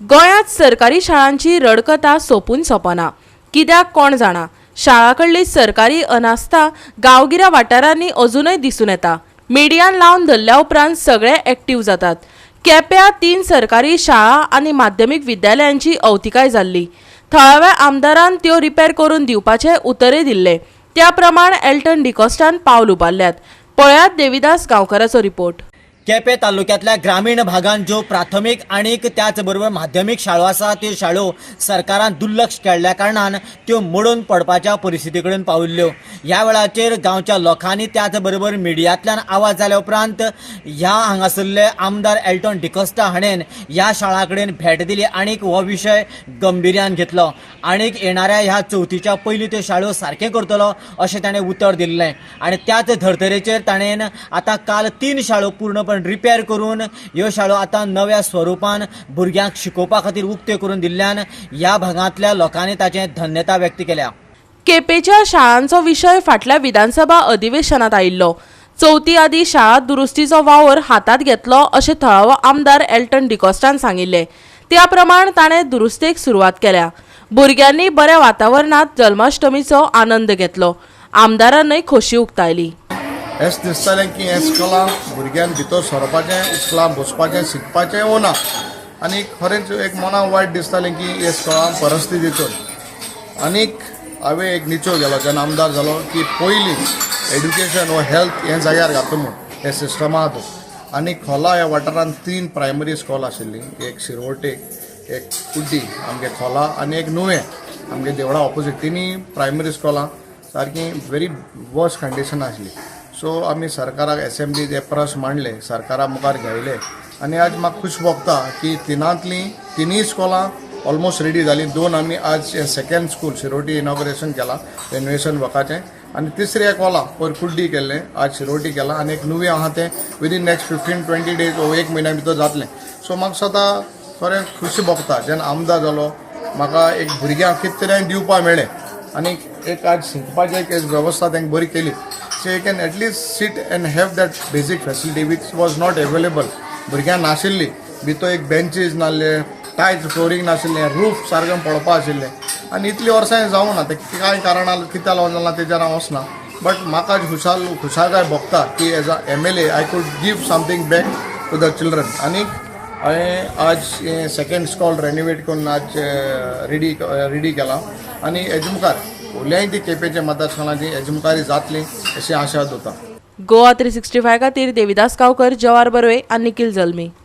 गोंयांत सरकारी शाळांची रडकथा सोंपून सोंपना. कित्याक कोण जाणा. शाळा कडली सरकारी अनास्था गांवगिऱ्या वाठारांनी अजूनय दिसून येता. मिडियान लावन धरल्या उपरांत सगळे एक्टीव जातात. केप्यां तीन सरकारी शाळा आनी माध्यमीक विद्यालयांची अवतिकाय जाल्ली. थळाव्या आमदारान त्यो रिपेर करून दिवपाचें उतरय दिल्लें. त्या प्रमाण एल्टन डिकॉस्टान पावल उबारल्यात. पळयात देविदास गांवकाराचो रिपोर्ट. केपें तालुक्यांतल्या ग्रामीण भागांत ज्यो प्राथमीक आनीक त्याच बरोबर माध्यमीक शाळो आसा, त्यो शाळो सरकारान दुर्लक्ष केल्ल्या कारणान त्यो मोडून पडपाच्या परिस्थिती कडेन पाविल्ल्यो. ह्या वेळाचेर गांवच्या लोकांनी त्याच बरोबर मिडियांतल्यान आवाज जाल्या उपरांत ह्या हांगासरले आमदार एल्टन डिकोस्टा हाणेन ह्या शाळां कडेन भेट दिली आनीक हो विशय गंभिर्यान घेतलो आनीक येणाऱ्या ह्या चवथीच्या पयलीं त्यो शाळो सारकें करतलो अशें ताणें उतर दिल्लें. आनी त्याच धर्तरेचेर ताणें आतां काल तीन शाळो पूर्णपण रिपेर करून ह्यो शाळो आतां नव्या स्वरुपान भुरग्यांक शिकोवपा खातीर उक्त्यो करून दिल्ल्यान ह्या भागांतल्या लोकांनी ताचें धन्यता व्यक्त केल्या. केपेच्या शाळांचो विशय फाटल्या विधानसभा अधिवेशनात आयिल्लो. चवथी आदी शाळा दुरुस्तीचो वावर हातांत घेतलो अशें थळावो आमदार एल्टन डिकॉस्टान सांगिल्लें. त्या प्रमाण ताणें दुरुस्तेक सुरवात केल्या. भुरग्यांनी बऱ्या वातावरणांत जल्माष्टमीचो आनंद घेतलो. आमदारानय खोशी उक्तायली. हेंच दिसतालें की हें इस्कॉलां भुरग्यान भितर सरपाचें, इस्कॉलां बसपाचें, शिकपाचें वो ना. आनी खरेंच एक मनाक वायट दिसतालें की हे इस्कॉलां परिस्थितीचो. आनीक हांवें एक निचो गेलो जेन्ना आमदार जालो की पयलीं एड्युकेशन वो हेल्थ हें जाग्यार घातलो म्हूण हे सिस्टमा हातूंत. आनी खोला ह्या वाठारांत तीन प्रायमरी इस्कॉल आशिल्लीं, एक शिरवटेक, एक कुड्डी आमगे खोला आनी एक नुवें आमगे देवळा ऑपोजीट. तिनूय प्रायमरी इस्कॉलां सारकी व्हेरी वर्स कंडिशन आसली. सो आमी सरकाराक एसेंब्लीत हे प्रश्न मांडले, सरकारा मुखार घेयले आनी आज म्हाका खूश भोगता की तिनांतलीं तिनूय इस्कॉलां ऑलमोस्ट रेडी जालीं. दोन आमी आज सेकंड स्कूल शिरोटी इनॉग्रेशन केलां रेनोवेशन वर्काचें आनी तिसरें एक कोला पयर कुड्डी केल्लें, आज शिरोटी केलां आनी एक नुवें आहा तें within next 15-20 days वो एक म्हयन्या भितर जातलें. सो म्हाका सदां खरें खुशी भोगता जेन्ना आमदार जालो, म्हाका एक भुरग्यांक कितें तरी हांवें दिवपा मेळ्ळें आनी एक आज शिकपाची एक वेवस्था तांकां बरी केली, so you can at least sit and have that basic facility which was not available. भुरग्यांक नाशिल्ली, भितर एक बेंचीस नासले, टायल्स फ्लोरींग नाशिल्लें, रूफ सारकें पडपा आशिल्लें आनी इतलीं वर्सां हें जावना. तें कांय कारणां कित्याक लागून जालां तेजेर हांव वचना, बट म्हाका खुशाल खुशालकाय भोगता की as a MLA I could give something back to the children. आनी हांवें आज हें सेकंड स्कॉल रेनोवेट करून आज रेडी रेडी केलां आनी हेजे मुखार फुडल्याय ती केपेंच्या मतदारसंघाची हेजे मुखार जातली अशी आशा दवरता. गोवा 365 खातीर देविदास गांवकर, जवार बर्वे आनी निखील जल्मी.